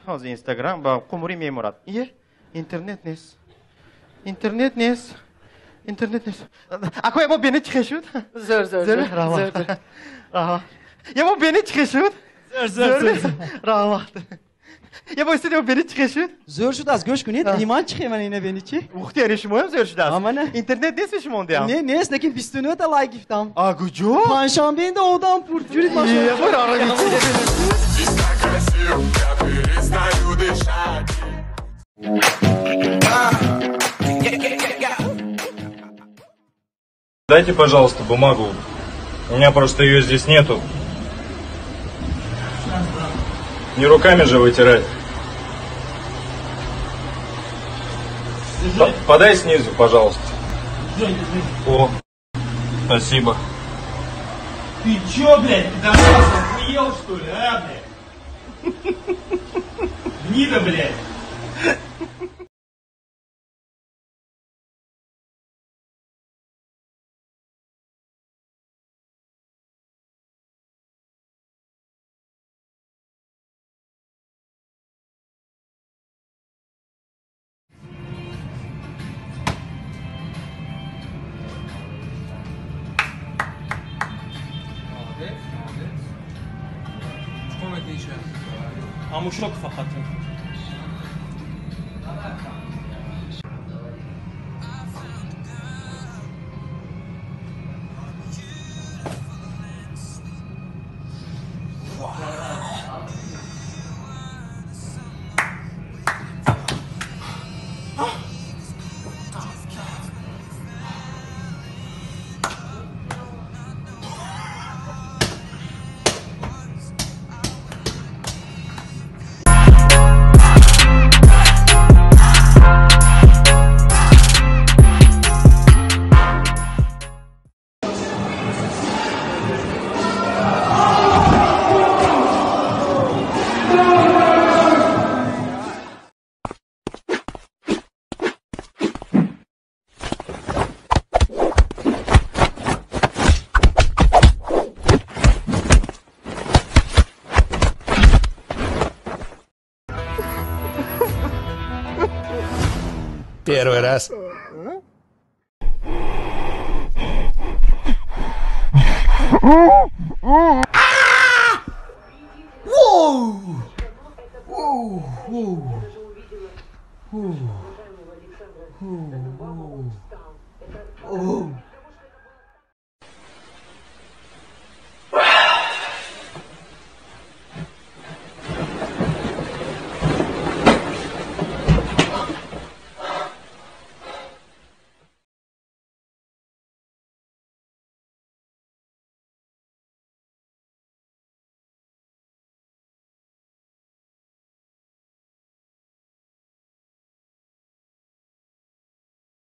Ҳозир Инстаграм ба қумурӣ мемурад. Е, интернет нест. Интернет нест. Интернет нест. Ако ямо бени чихе шуд? Зӯр, зӯр, зӯр. Раҳмат. Раҳмат. Ямо бени чихе шуд? Зӯр, зӯр, зӯр. Раҳмат. Ямо истед, ямо бени чихе шуд? Зӯр шудааст, гӯш кунед. Ниман чихе ман ина бени чи? Ухти, яъне шумоям зӯр шудааст? Ҳа, Интернет нест шумон диям? Не, нест, лекин 29 та лайк гирифтам. А, куҷо? Панҷшанбеда одам пур. Ҷурид машо. Е, бо раҳмат. Перестаю дышать. Дайте, пожалуйста, бумагу. У меня просто ее здесь нету. Не руками же вытирать. Подай снизу, пожалуйста. О, спасибо. Ты чё, блядь, пидорас, охуел, что ли, а, блядь? Гнида, блядь. Амушок фақат. Первый раз